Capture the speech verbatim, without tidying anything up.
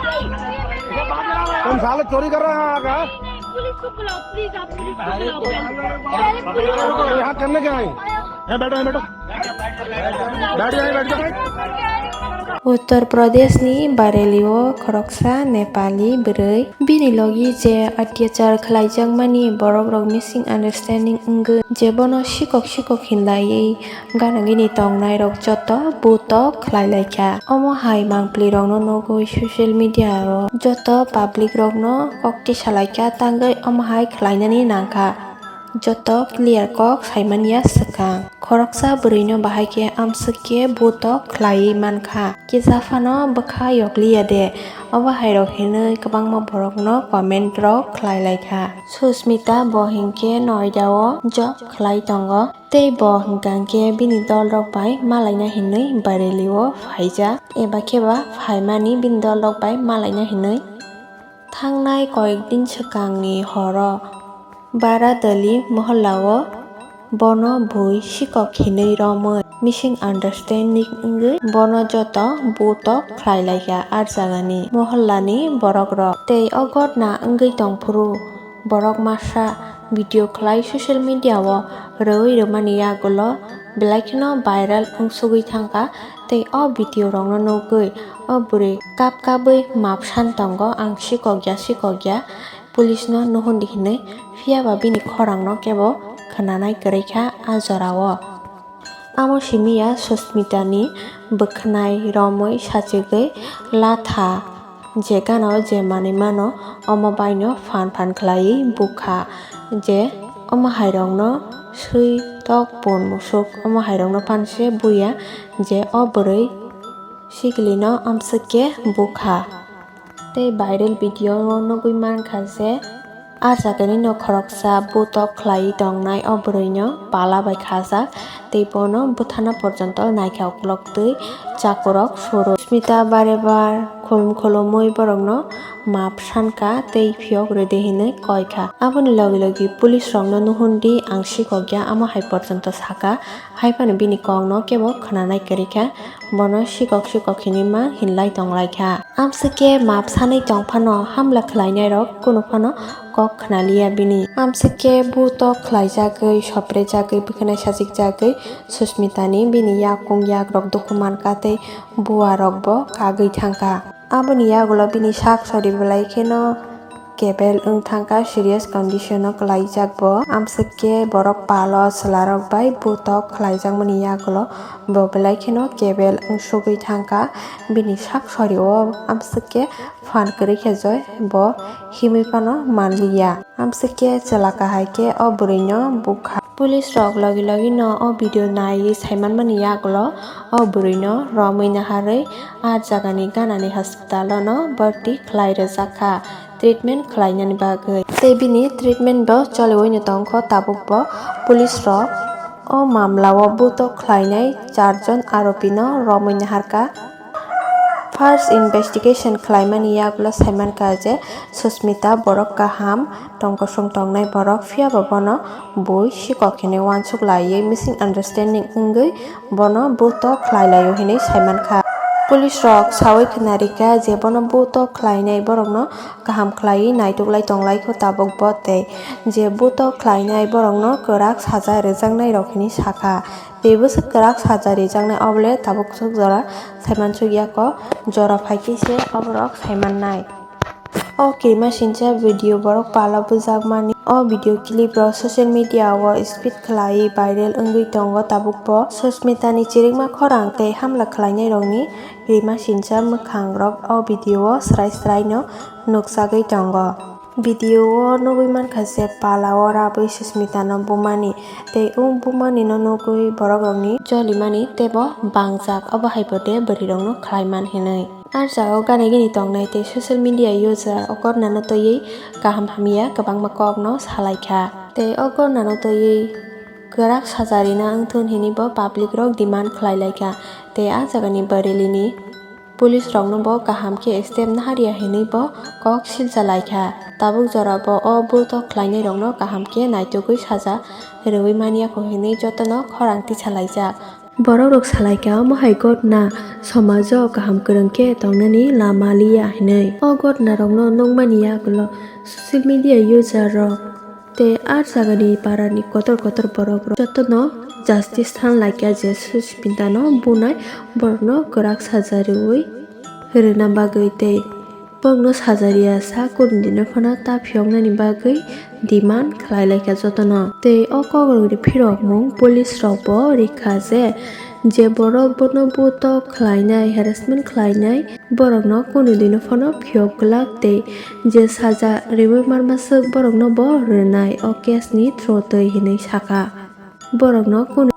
तुम साले चोरी कर रहे हैं यहाँ का? पुलिस को बुलाओ, प्लीज, आप पुलिस को बुलाओ। अरे, पुलिस को बुलाओ। यहाँ करने क्या है? यहाँ बैठो, यहाँ बैठो। बैठ जाओ, बैठ जाओ। Uttar Pradesh ni Bareilly o khoroksa Nepali bwrwi bini logi je atyachar khlaijakmani borok rok misunderstanding wngwi je bono sikok sikok hinlaiwi gana gini tongnairok joto butok khlai lai kha. Omo hai mangpli rokno nugwi social media o joto public rokno kok tisa lai kha, tangwi omo hai khlainani nang kha. Joto clear kok saimanya swkang. Khoroksa bwrwino bahai khe amswk khe butok khlaiwi man kha. Kisa phano bwkha yokliya de. Obo hai rok hinwi kwbangma borokno comment rok khlai lai kha. Susmita bo hinkhe Noida o job khlai tongo. Tei bo hwnkha khe bini dol rok bai malaina hinwi Bareilly o phaijak, eba khe ba phaimani bini dol rok bai malaina hinwi. Thangnai koyek din swkangni horo Baradali mohalla o bono bui sikok hinwi romwi misunderstanding wngwi bono joto butok khlai lai kha ar jagani mohallani borok rok. Tei o gotna wngwi tong phuru borok masa video khlai social media o rwui rwmani yagulo belai kheno viral wngsugwi thangkha. Tei o video rokno nugwi o bwrwi kap kabwi map san tongo, "Ang sikokya, sikokya, police no nuhun di," hinwi, phiya ba bini khorang no kebo khwnanai kwrwi kha a jora o. Amo simi ya Susmita ni bwkhwnai romwi sachigwi latha je gana o je manwi mano omo bai no phan phan khlaiwi bukha je omo hai rok no swi tok pun musuk omo hai rok no phan se buya je o bwrwi sikili no amswk khe bukha. Tei viral video o nugwi mankha je, a jagani no khoroksa butok khlaiwi tongnai o bwrwino pala bai khajak tei bono bwthana porjonto naikha uklok twi chakurok suru. Susmita bare bar khulum khulumwi borokno map sankha tei phiyok rwdi hinwi koikha. Aboni logi logi police rokno nuhundi ang sikokya amo hai porjonto sakha, haiphano bini kokno kebo khwnanai kwrwikha, bono sikok sikok hinwi ma hinlai tonglaikha. Amswk khe map sanwi tong phano hamla khlainairok kunu phano kok khnaliya bini. Amswk khe butok khlaijagwi, soprejagwi, bwkhanai sajikjagwi Susmitani bini yakung yakrok dukhu mankha tei buarokbo kagwi thangkha. Aboni yagulo bini sak sori belai kheno kebel wng thangkha, serious condition o kwlaijak bo. Amswk khe borok palo chwlarok bai butok khlaijakmani yagulo bo belai kheno kebel wngsugwi thangkha. Bini sak sori o amswk khe phan kwrwi khe joi bo himwi phano manliya. Amswk khe chwla kahai khe o bwrwino bukha. Police rok logi logi no o video naiwi saimanmani yagulo o bwrwino romwi naharwi a jagani ganani hospital o no bharti khlai rwjakha treatment khlainani bagwi. Tei bini treatment bo choliwi no tongkho, tabuk bo police rok o mamla o butok khlainai charjon aropi no romwi naharkha. First investigation khlaimani yagulo saimankha je Susmita borok kaham, tongkosong tongnai borok, phiya ba bono bui sikok hinwi uansuk laiwi misunderstanding wngwi bono butok khlai laio hinwi saimankha. Police rok sawi khwnarikha je bono butok khlainai borokno kaham khlaiwi naituklai tonglaikho tabuk bo tei je butok khlainai borokno kwrak saja rwjaknairok hinwi sakha. Tei bwswk kwrak saja rijaknai, obo le tabuk swk jora saimansuk yako, jora phaikhe se oborok saimannai. O kirimasingcha video borok pala bujakmani. O video clip rok social media o speed khlaiwi viral wngwi tongo tabuk bo. Susmitani chirikma khorang tei hamla khlainairokni kirimasingcha mwkhangrok o video o srai srai no nukjagwi tongo. Video o nugwi mankha je pala o rabwi Susmita no bumani tei o bumani no nugwi borok rokni jolimani teibo bangjak, obo hai bo de bwrwi rokno khlai man hinwi. A jaga o gana gini tongnai tei social media user o gorna no twiwi kaham hamya kwbangma kok no salai kha tei o gorna no twiwi kwrak saja rina wngthun hinwi bo public rok demand khlai lai kha tei a jaga ni Bareilly ni Police rokno bo kaham khe step naharya hinwi bo kok silcha lai kha. Tabuk jora bo o butok khlainai rokno kaham khe naitugwi saja rwui manya kho hinwi jotono khorang tisa laijak. Borok rok salaikha omo hai gotna somajo kaham kwrwng khe tongnani lama liya hinwi. O gotna rokno nukmani yagulo social media user rok tei ar jagani parani kotor kotor borok rok jotono justice thanlaikha je Suspita no bunai borokno kwrak saja rwui rwna bagwi tei borokno saja riya sa kunu dino phano ta phiyoknani bagwi demand khlai laikha jotono. Tei o kokrokni phirokmung police rokbo rikha je, je borok bono butok khlainai, harassment khlainai, borokno kunu dino phano phiyok glak tei je saja riwi marmaswk borokno bo rwnai o case ni through twi hinwi sakha. Borokno kunu